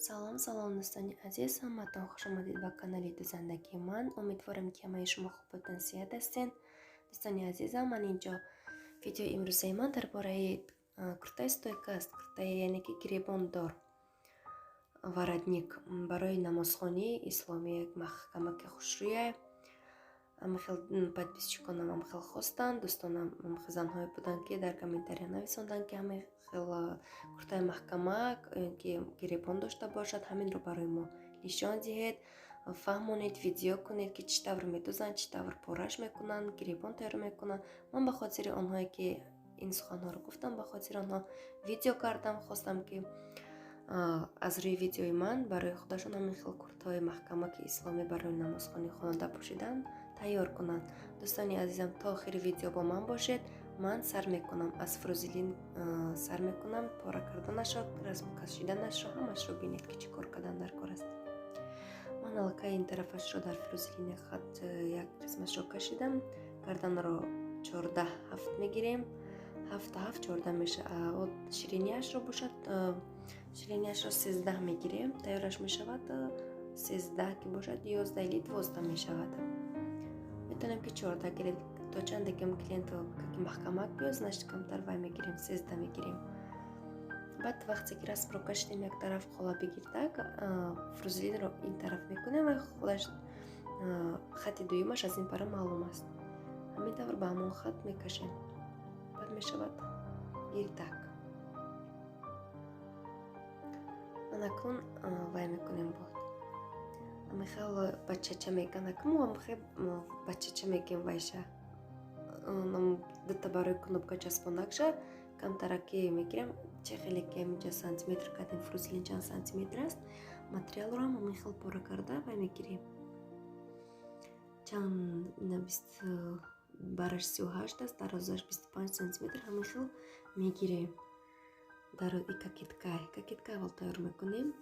Салом, салом, дӯстони азиз, ҳаматон хуш омадед ба канали Дӯзандагии ман. Умедворам, ки ҳамаи шумо хубу тансиҳат ҳастед. Дӯстони азизам, ман инҷо видеои имрӯзаи ман дар бораи куртаи стойка аст. Куртаи, яъне ки гиребондор, воротник барои намозхонии исломӣ, як маҳкамаки хушрӯя. Ҳамахел подписчиконам ҳамахел хостанд, дӯстонам ҳамахел занҳое буданд, ки дар комментария нависонданд, ки ҳамахел куртаи маҳкамак, ки гиребон дошта бошад, ҳаминро барои мо нишон диҳед, фаҳмонед, видео кунед, ки чӣ тавр медӯзанд, чӣ тавр пораш мекунанд, гиребон тайёр мекунанд. Ман ба хотири онҳое, ки ин суханҳоро гуфтам, ба хотири онҳо видео кардам. Хостам, ки аз рӯи видеои ман барои худашон ҳамин хел куртаҳои маҳкамаки исломӣ барои намозхонии хонада пӯшидан тайёр кунанд. Дӯстони азизам, то охири видео бо ман бошед. Ман сар мекунам аз фрузелин, сар мекунам пора карданашро, расм кашиданашро, ҳамашро бинед, ки чӣ кор кардан дар кор аст. Ман аллакай ин тарафашро дар фрузелин хат як қисмашро кашидам. Гарданро 14,7 мегирем, 7,7 14 мешавад. Ширинияшро бошад, ширинияшро 13 мегирем, тайёраш мешавад 13 ки бошад, 11 или 12 мешавад. Метавонем, ки 14 гирем, то чанде ки клиент ки маҳкамак биёд, значит камтар вай мегирем, 13 мегирем. Баъд вақте ки расмро кашидем, як тараф қолаби гирдак, фрузелинро ин тараф мекунем ва худаш хати дуюмаш аз ин пара маълум аст. Ҳамин тавр ба ҳамон хат мекашем, баъд мешавад гирдак. Анакун вай мекунем, бод ҳамихел бачача меган, мо ҳамихел бачача мегем вайша, дута барои кнопка часпонакша камтараки мегирем. Чӣ хеле ки ҳаминҷа сантиметр кардем, фрузелин чанд сантиметр аст, материалро ҳам ҳамин хел пора карда вай мегирем. Чанд ина бист бараш 38 аст, дарозаш 25 сантиметр, ҳамин хел мегирем. Дар и кокетка, кокетка аввал тайёр мекунем.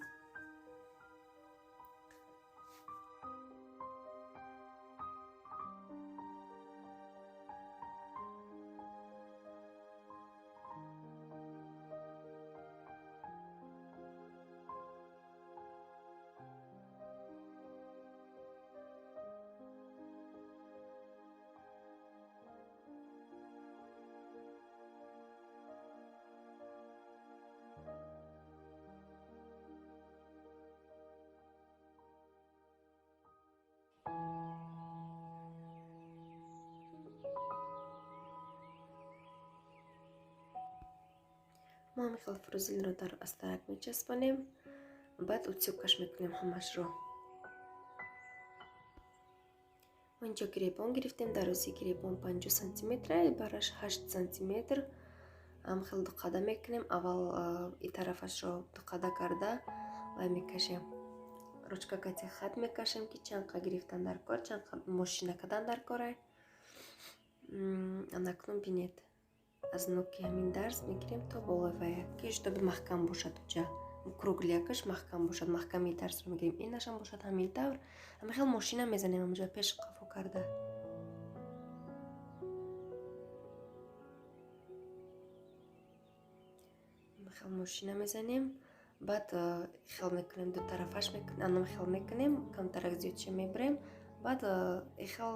Мо ҳамин хел фрузелинро дар астарак мечаспонем, баъд утюгкаш мекунем ҳамашро. Мо инҷо гиребон гирифтем, дарозии гиребон 50 сантиметр, бараш 8 сантиметр. Ҳам хел дуқада мекунем, аввал и тарафашро дуқада карда вай мекашем, ручка кати хат мекашем, ки чанд қа гирифтан дар кор, чанд қа мошина кардан дар кора. Анакнун бинед, аз нуки ҳамин дарс мегирем то болои вая, ки чтобы маҳкам бошад, уҷа круглякаш маҳкам бошад, маҳкамии дарсро мегирем. Инашам бошад ҳамин тавр, ҳамин хел мошина мезанем ҳамҷо пеш қафо карда. Ҳамин хел мошина мезанем, баъд хел мекунем, ду тарафаш мекунем, анам хел мекунем, камтарак зиёдша мебарем, баъд ихел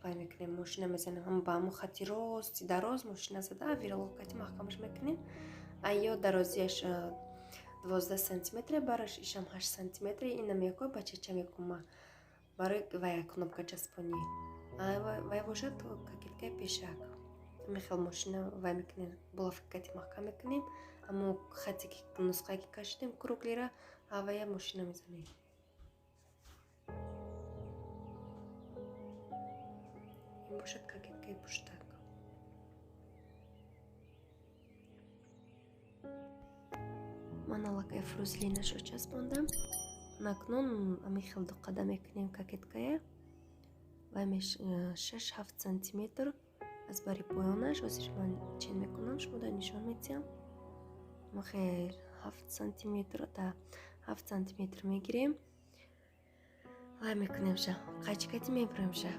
вай мекунем, мошина мезанем ҳам ба ҳамон хати рости дароз мошина зада, виролокати маҳкамаш мекунем. Айё дарозиаш 12 сантиметр, бараш ишам 8 сантиметр. Инам яко бачача мекума барои вай кнопка часпонӣ, вай бошад кокеткаи пешак. Ҳамин хел мошина вай мекунем, булавкати маҳкам мекунем, аммо хате ки нусхае ки кашидем круглира, авая мошина мезанем. Ин бошад кокеткаи пуштак. Ман аллакай фрузелинашро часпондам. Акнун ҳамин хел дуқада мекунем кокеткая, вай 6-7 сантиметр аз бари поёнаш. Ҳозир ман чен мекунам, шумода нишон медиҳам. Хел 7 сантиметр, да, 7 сантиметр мегирем, вай мекунемша, қайчикати мебуремша.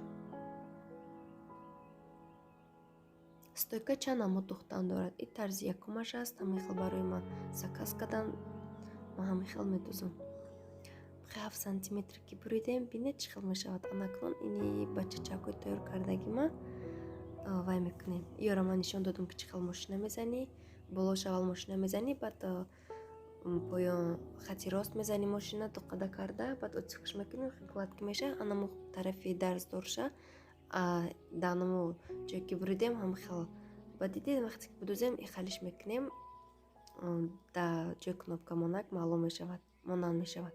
Стойка чанд намуд духтан дорад. И тарзи якумаш аст, ҳамин хел барои ман заказ кардан. Ман ҳамин хел медӯзам. 7 сантиметр ки буридем, бинед чӣ хел мешавад. Анакнун ини бачачакҳои тайёр кардаги ма вай мекунем. Ёра ман нишон додам, ки чӣ хел мошина мезанӣ. Болош аввал мошина мезанӣ, баъд поён хати рост мезанӣ мошина дуқада карда, баъд отсекш мекунем, гладкий меша. Анаму тарафи дарздорша данаму ҷое ки буридем ҳам хел. Баъд дидед вақте ки бидӯзем ихалиш мекунем, да ҷои кнопка монак маълум мешавад, монанд мешавад.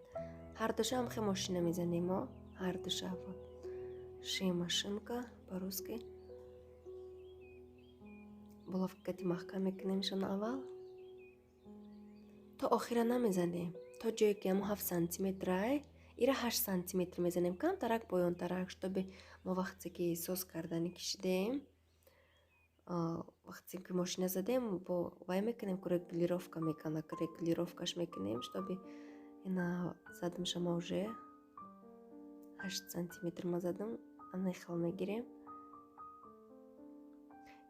Ҳар душа ҳам хел мошина мезанем мо, ҳар душа. Вот ши машинка по-русски. Булавкати маҳкам мекунемшон аввал. То охира намезанем, то ҷое ки ҳамо 7 сантиметрай, ира 8 сантиметр мезанем, камтарак поёнтарак, чтобы мо вақте ки соз кардани кишидем, вақте ки мошина задем, бо вай мекунем, ку регулировка мекунак, регулировкаш мекунем, чтобы ина задам шама уже 8 сантиметр ма задам, ана хел мегирем.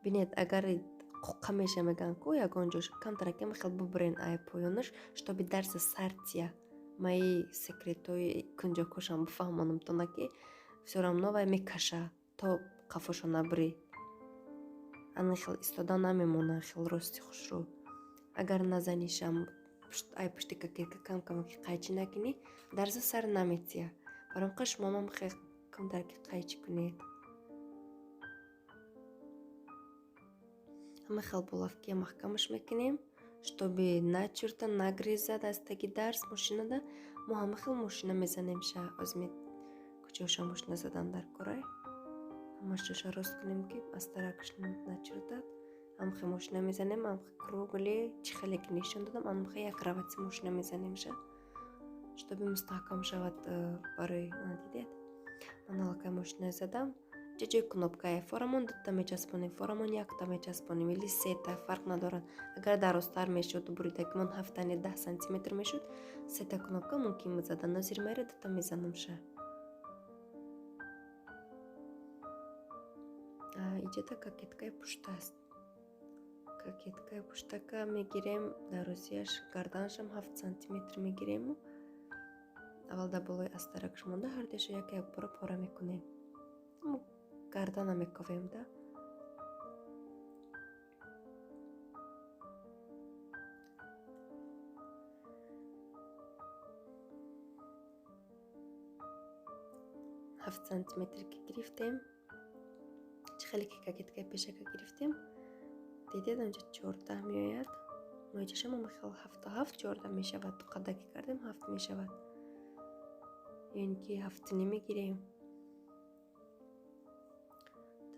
Бинед, агар қуққа меша меган ку ягон ҷош камтарак хел бубурен ай поёнаш, чтобы дарса сартия. Маи секретҳои кунҷокошам бифаҳмонам тона, ки всё равно вай мекаша то қафошо набурӣ. Ана хел истода намемона хел рости хушрӯ. Агар назанишам ай пушти кокетка кам кам ки қайчӣ накунӣ, дарза сар наметия. Барои ҳамқа шумомам хел камтар ки қайчӣ кунед. Ҳама хел булавкия маҳкамаш мекунем, чтобы начурта нагрезад аз таги дарс мошинада. Мо ҳама хел мошина мезанем ша. Озми куҷоша мошина задан дар корай. Ҳамаш ҷоша рост кунем, ки аз таракаш начуртад. Ҳам хел мошина мезанем, ҳам круглый чӣ хеле ки нишон додам, ҳам хел як кровати мошина мезанем ша, чтобы мустаҳкам шавад барои дидед. Ман аллакай мошина задам. Ҷои кнопкае форамон дута мечаспонем, форамон якта мечаспонем или сета, фарқ надорад. Агар дарозтар мешуд, буридагимон 7 не 10 сантиметр мешуд, сета кнопка мумкин буд задан. Нозир майра дута мезанам ша. Иҷода кокеткаи пушта аст. Кокеткаи пуштака мегирем, дарозияш гарданашам 7 сантиметр мегирему аввал дар болои астаракш монда ҳардуяшо як як бора пора мекунем. Гардана мековем да. 7 сантиметр ки гирифтем, чӣ хеле ки кокеткаи пешака гирифтем, дидед, онҷо 14 меояд. Моиҷаша мо мехел ҳафту ҳафт 14 мешавад. Дуқада ки кардем, 7 мешавад. Ё ин ки ҳафту ним мегирем.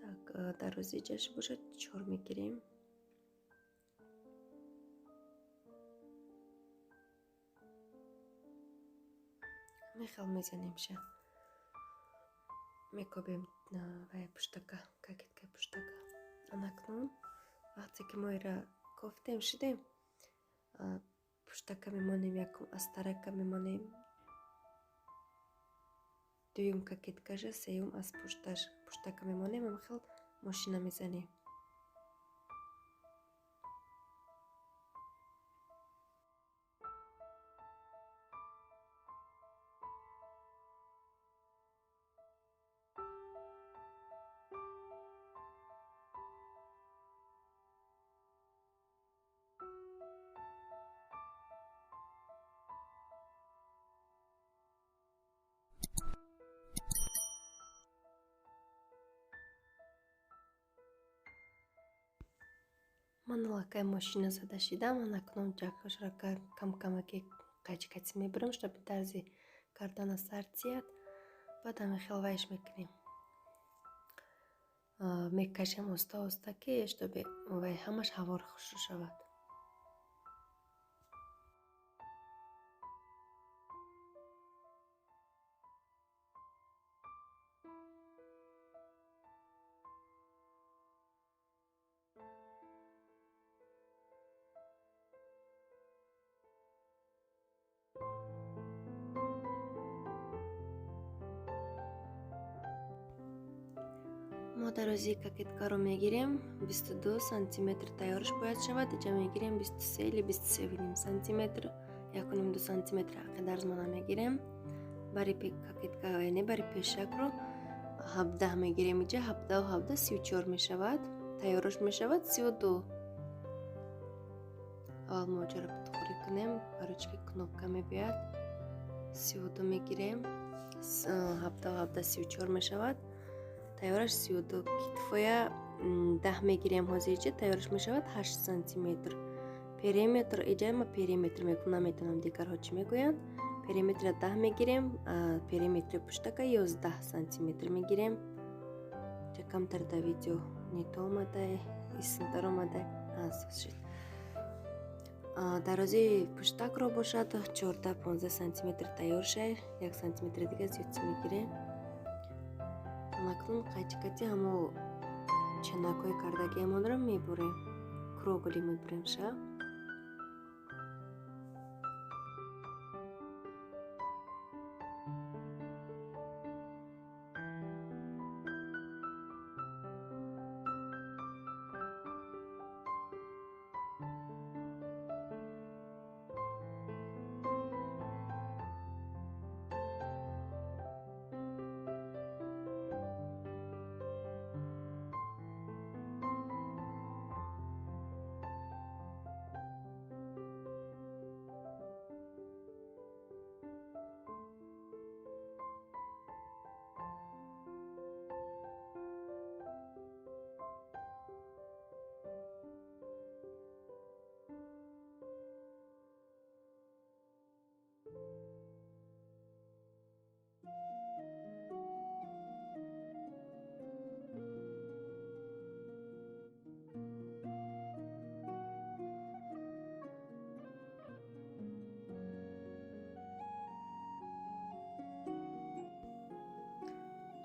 Так, дарози ҷаш бошад, 4 мегирем. Мехел мезанемша. Мекобем вай пуштака, кокеткаи пуштака. Анакнун вақте ки мо ира кофтем шудем, пуштака мемонем, якум астарака мемонем, дуюм кокеткаша, сеюм аз пушташ пуштака мемонем, ҳамхел мошина мезанем. Ман аллакай мошина зада шидам, анакнун ҷакашро кам-камаки қайчикатӣ мебурам, чтобы дарзи гардана сар тияд. Баъд ҳамин хел вайш мекунем. Мекашем оста оста, ки чтобы вай ҳамаш ҳавор хушрӯ шавад. Мо дарозии кокеткаро мегирем, 22 сантиметр тайёрш бояд шавад. Иҷа мегирем 23 или 23,5 сантиметр. 1.5-2 сантиметр ҳаққи дарзмона мегирем. Бари кокетка, яъне бари пешакро 17 мегирем. Иҷа 17 ва 17 34 мешавад. Тайёраш мешавад 32. Аввал мо иҷаро тухурӣ кунем, барои чӣ ки кнопка мебиёяд. 32 мегирем. 17 ва 17 34 мешавад. Тайёраш 32. Китфоя 10 мегирем ҳозир иҷа, тайёраш мешавад 8 сантиметр. Периметр иҷа ма периметр мегӯям, наметавонам дигарҳо чӣ мегӯянд. Периметра 10 мегирем, периметри пуштака 11 сантиметр мегирем. Иҷа камтар дар видео не то омада, исмтар омада, шуд. Дарозии пуштакро бошад 14-15 сантиметр тайёр шай, 1 сантиметр дига зиёд мегирем. Акнун қайчикати ҳамо чанакҳои кардагиамонро мебурем, кругли мебурем ша.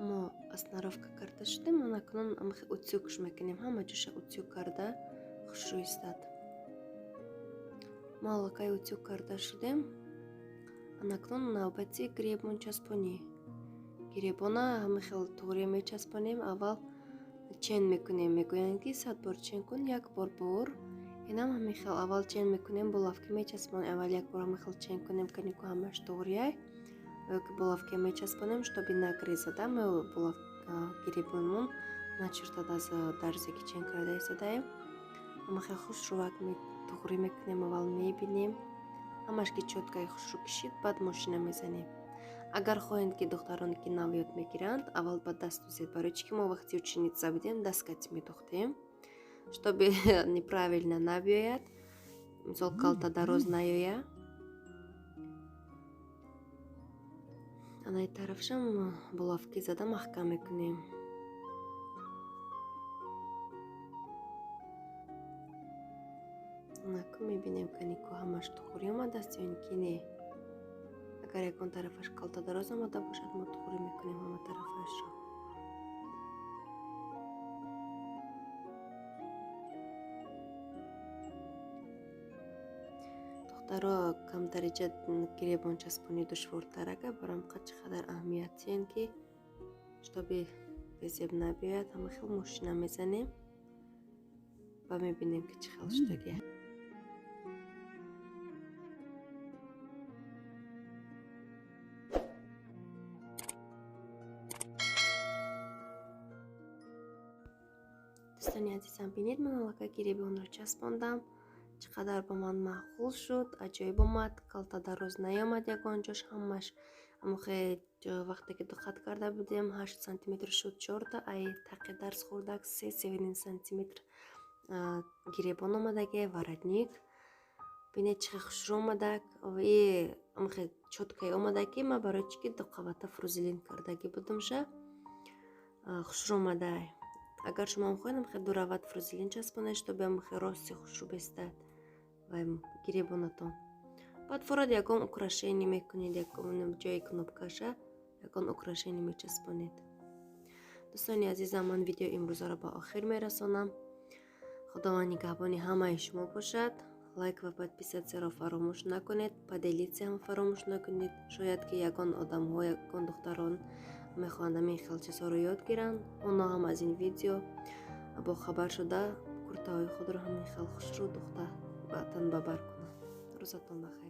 Мо основка карда шудем, акнун утюгш мекунем, ҳама ҷоша утюг карда хушрӯ истад. Мо аллакай утюг карда шудем, акнун навбати гребон часпонӣ. Гребона ҳама хел туғри мечаспонем, аввал чен мекунем, мегӯянд ки 100 бор чен кун, як бор бур. Инам ҳамин хел аввал чен мекунем, булавки мечаспонем, аввал як бор ҳамин хел чен кунем, канику ҳамаш туғрияй. Ки булавки мечаспонем, чтобы нагрезада, мо гиребонмон начертад аз дарзе ки чен карда истодаем. Ҳама хел хушрӯвак туғрӣ мекунем, аввал мебинем ҳамаш ки чёткаи хушрӯ кишид, баъд мошина мезанем. Агар хоҳед ки духтароне ки нав ёд мегиранд, аввал ба даст дӯзед, барои чӣ ки мо вақти ученица будем, дасткати медухтем, чтобы неправильно набиёяд, мисол калта дароз наёя. Анаи тарафшам булавки зада маҳкам мекунем. Анаку мебинем канику ҳамаш тухурӣ омадааст ё ин ки не. Агар ягон тарафаш калта дароз омада бошад, мо тухурӣ мекунем ҳама тарафашро. Духтаро камтариҷа гиребон часпонӣ душвортарага, барам чӣ қадар аҳамиятиен ки чтобы безеб набиёяд, ҳама хел мошина мезанем ва мебинем ки чӣ хел шудагия. Дӯстони азизам, бинед, ман аллакай гиребонро часпондам. Чӣ қадар ба ман маъқул шуд, аҷоиб омад, калта дароз наёмад ягон ҷош, ҳамаш амохе вақте ки диққат карда будем 8 сантиметр шуд 4, ай тақи дарз хӯрдак 3,5 сантиметр гиребон омадаге, воротник. Бинед чӣ хушрӯ омадак, и амохе чёткай омада ки ман барои чӣ ки ду қабата фрузелин кардагӣ будамша, хушрӯ омадай. Агар шумо ҳам хоҳед амохе дурават фрузелин часпонед, чтобы амохе рости хушрӯ бестад ва гиребонатон. Баъд форад ягон украшение мекунед, ягон ҷои кнопкаша ягон украшение мечаспонед. Дӯстони азизам, ман видео имрӯзаро ба охир мерасонам. Худованд нигаҳбони ҳамаи шумо бошад. Лайк ва подписатсияро фаромӯш накунед, поделиться ҳам фаромӯш накунед. Шояд ки ягон одамҳо, ягон духтарон мехоҳанд ҳамин хел чизҳоро ёд гиранд, онҳо ҳам аз ин видео бохабар шуда куртаҳои худро ҳамин хел хушрӯ духта баъдан ба бар кунанд. Рӯзатон бахайр.